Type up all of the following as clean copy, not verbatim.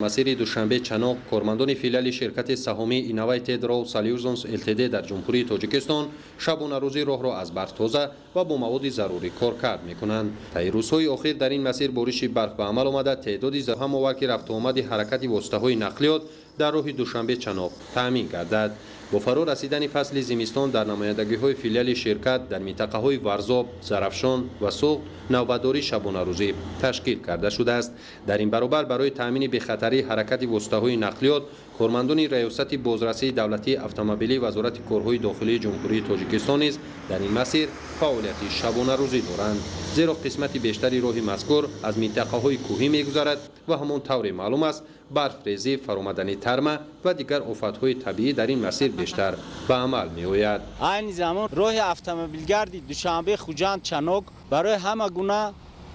Масири Душанбе-Чаноқ кормандони филиали ширкати саҳомии Innovated Road Solutions Ltd дар Ҷумҳурии Тоҷикистон шабонарӯзӣ роҳро аз барф тоза ва бо маводи зарурӣ коркард мекунанд. Таи рӯзҳои охир дар ин масир бориши барф ба амал омада, теъдоди ҳам овард, ки рафтуомади ҳаракати воситаҳои нақлиёт дар роҳи Душанбе-Чаноқ таъмин гардад. Бо фаро расидани фасли зимистон дар намояндагиҳои филиали ширкат дар минтақаҳои Варзоб, Зарафшон ва Суғд навбатдории шабонарӯзӣ ташкил карда шудааст. Дар ин баробар барои таъмини бехатарии ҳаракати воситаҳои нақлиёт кормандони Раёсати бозрасии давлатии автомобилии Вазорати корҳои дохилии Ҷумҳурии Тоҷикистон низ дар ин масир фаъолияти шабонарӯзӣ доранд, зеро қисмати бештари роҳи мазкур аз минтақаҳои кӯҳӣ мегузарад ва ҳамон тавре маълум аст, барфрезӣ, фаромадани тарма ва дигар офатҳои табиӣ дар ин масир бештар ба амал меояд. Айни замон роҳи автомобилгарди Душанбе Хуҷанд Чаноқ барои ҳама гуна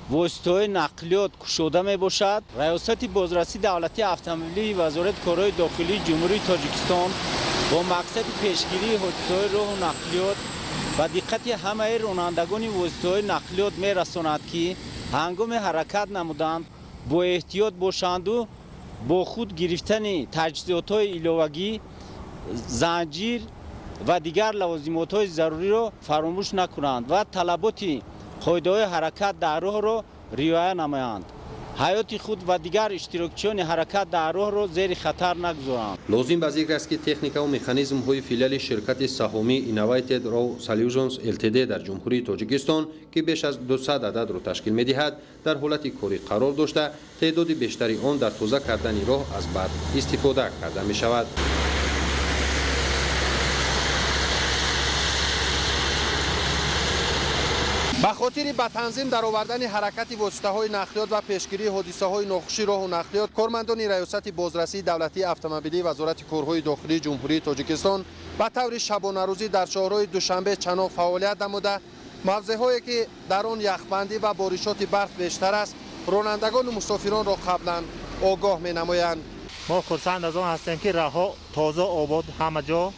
воситаҳои нақлиёт кушода мебошад. Раёсати бозрасии давлатии автомобилии Вазорати корҳои дохилии Ҷумҳурии Тоҷикистон бо мақсади пешгирии ҳодисаҳои роҳу нақлиёт ба диққати ҳамаи ронандагони воситаҳои нақлиёт мерасонад, ки ҳангоми ҳаракат намуданд бо эҳтиёт бошанду бо худ гирифтани таҷҳизотҳои иловагӣ, занҷир ва дигар лавозимотҳои заруриро фаромӯш накунанд ва талаботи қоидаҳои ҳаракат дар роҳро риоя намоянд. Ҳаёти худ ва дигар иштирокчиёни ҳаракат дар роҳро зери хатар нагузоранд. Лозим ба зикр аст, ки техникаву механизмҳои филиали ширкати саҳомии Innovated Road Solutions Ltd дар Ҷумҳурии Тоҷикистон, ки беш аз 200 ададро ташкил медиҳад, дар ҳолати корӣ қарор дошта, теъдоди бештари он дар тоза кардани роҳ аз барф истифода карда мешавад. Ба хотири ба танзим даровардани ҳаракати воситаҳои нақлиёт ва пешгирии ҳодисаҳои нохуши роҳу нақлиёт кормандони Раёсати бозрасии давлатии автомобилии Вазорати корҳои дохилии Ҷумҳурии Тоҷикистон ба таври шабонарӯзӣ дар шоҳроҳи Душанбе Чаноқ фаъолият намуда, мавзеъҳое ки дар он яхбандӣ ва боришоти барф бештар аст, ронандагону мусофиронро қаблан огоҳ менамоянд. Мо хурсанд аз он ҳастем, ки роҳҳо тоза обод, ҳама ҷо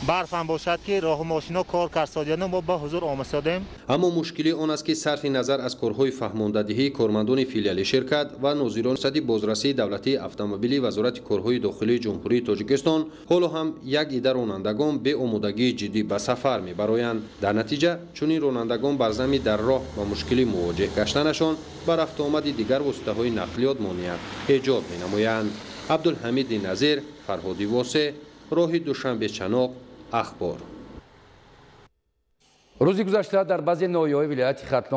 барф ҳам бошад, ки роҳу мошино кор кард, мо ба ҳузур омадем. Аммо мушкилӣ он аст, ки сарфи назар аз корҳои фаҳмондадиҳии кормандони филиали ширкат ва нозирони Раёсати бозрасии давлатии автомобилии Вазорати корҳои дохилии Ҷумҳурии Тоҷикистон ҳоло ҳам як ида ронандагон беомодагии ҷиддӣ ба сафар мебароянд. Дар натиҷа чунин ронандагон бар зами дар роҳ ба мушкилӣ мувоҷеҳ гаштанашон ба рафтуомади дигар воситаҳои нақлиёт монеа эҷод менамоянд. Абдулҳамиди Назир, Фарҳоди Восе, роҳи Душанбе Чаноқ, Ахбор. Рӯзи гузашта дар баъзе ноҳияҳои вилояти Хатлон